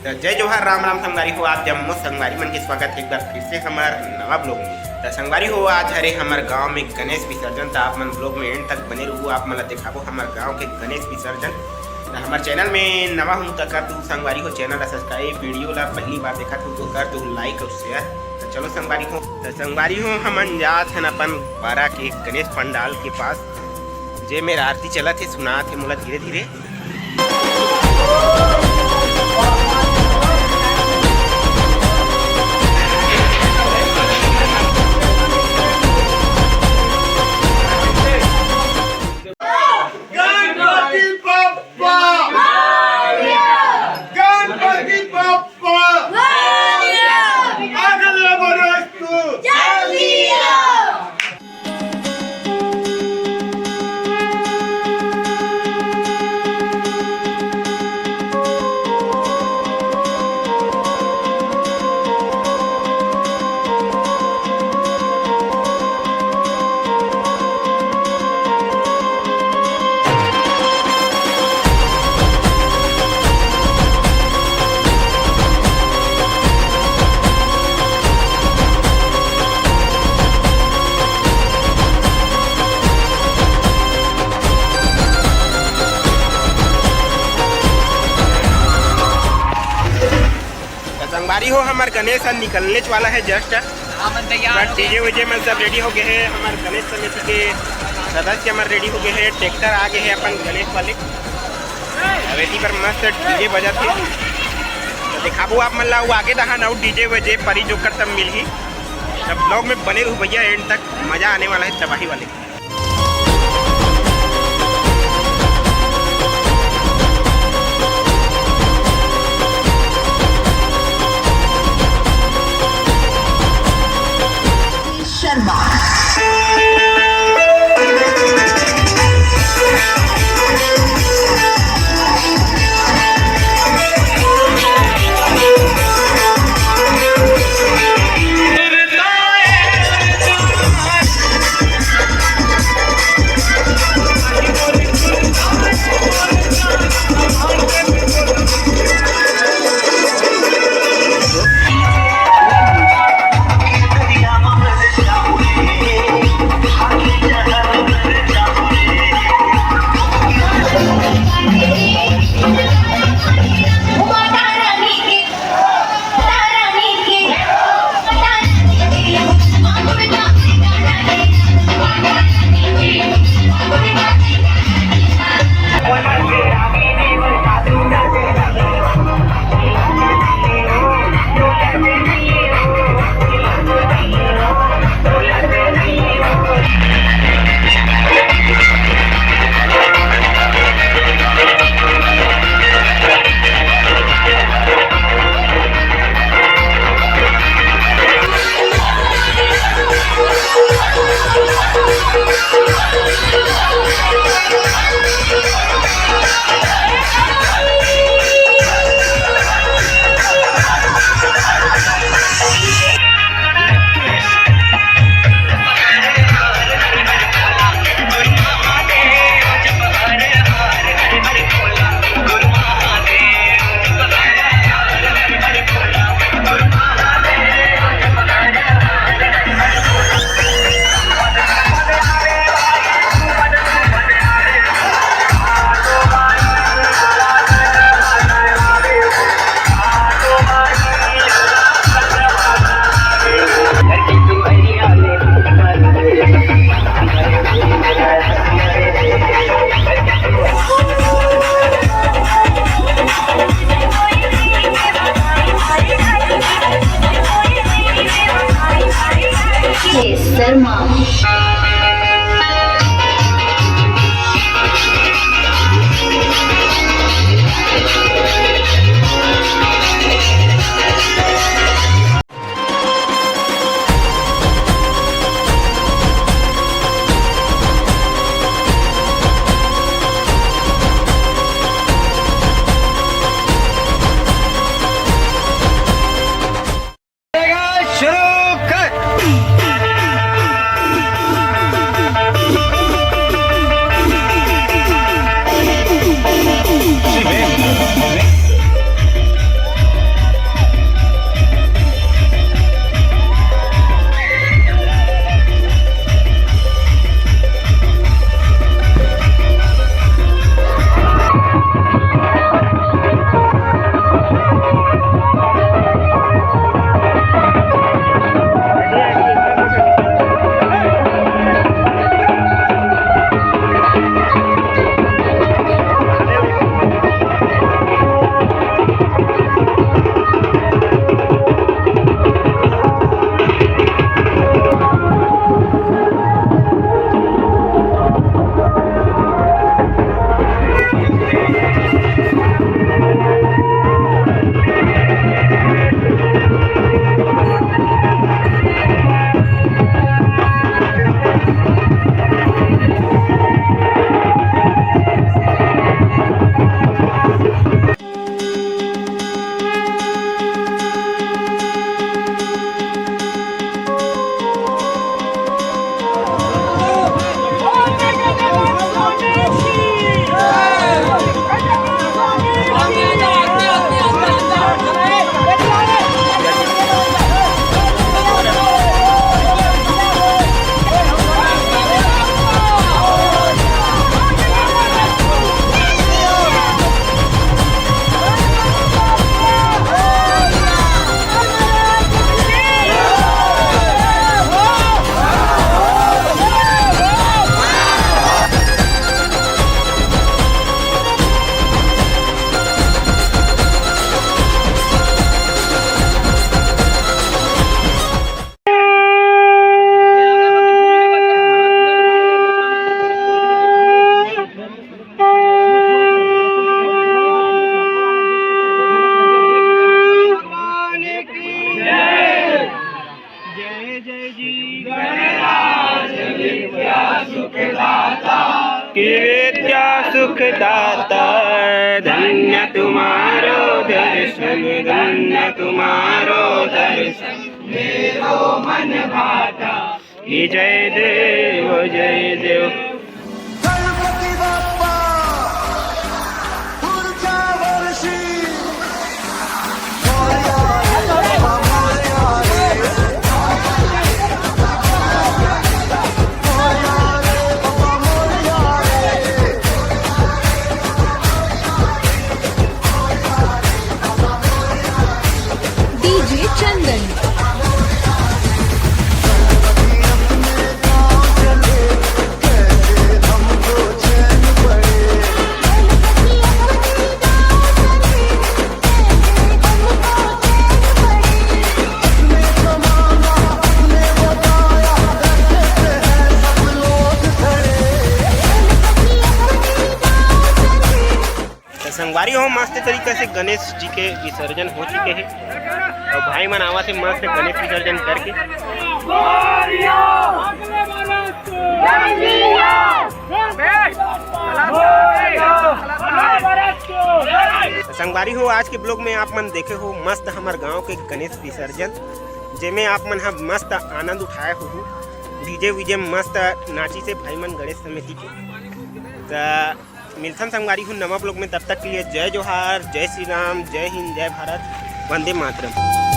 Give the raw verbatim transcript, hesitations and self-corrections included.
त जय जोहार, राम राम संगवारी हो। आप जम्मो संगवारी मन के स्वागत हे एक बार फिर से हमर नवा ब्लॉग में। त संगवारी हो, आज हरे हमर गांव में गणेश विसर्जन, त आप मन ब्लॉग में एंड तक बने रहू। आप मन ला देखाबो हमर गांव के गणेश विसर्जन। त हमर चैनल में नवा हूँ त कर दू संगवारी हो चैनल ला सब्सक्राइब, वीडियो ला पहली बार देखत हूँ तो कर दू लाइक और शेयर। त चलो संगवारी हो, त संगवारी हो, हमन जात हन अपन पारा के गणेश पंडाल के पास, जे मेर आरती चलत हे, सुनात हे मोला धीरे धीरे। गणपति बप्पा! गणपति बप्पा! अगला बरस तू जल्दी आ। त संगवारी हो, हमर गणेश ह निकलने वाला है जस्ट। हमन तैयार हो गए। डीजे वीजे मन सब रेडी हो गए हैं। हमर गणेश समिति के सदस्य हमर रेडी हो गए हैं। ट्रैक्टर आ गए हैं अपन गणेश वाले। अब एती पर मस्त डीजे बजत हे। त देखाबो आप मन ला, वो आगे दहा नाउ डीजे वीजे परी जोकर सब मिलही। त ब्लॉग में बने रहू भैया, एंड तक मजा आने वाला है तबाही वाले। शर्मा। दाता, धन्य तुम्हारो दर्शन, धन्य तुम्हारो दर्शन, मेरो मन भाता। की जय देव, जय देव। गणपती बाप्पा पुढच्या वर्षी. DJ Chandan. त संगवारी हो, मस्त तरीका से गणेश जी के विसर्जन हो चुके हे। अउ भाई मन आवत हे मस्त गणेश विसर्जन करके। त संगवारी हो, आज के vlog में आप मन देखे हो मस्त हमर गांव के गणेश विसर्जन, जेमे आप मन ह मस्त आनंद उठाए हो। DJ वीजे मस्त नाचिस हे भाई मन गणेश समिति के। त मिलथन संगवारी हो नवा vlog में, तब तक के लिए जय जोहार, जय श्री राम, जय हिंद, जय भारत, वंदे मातरम।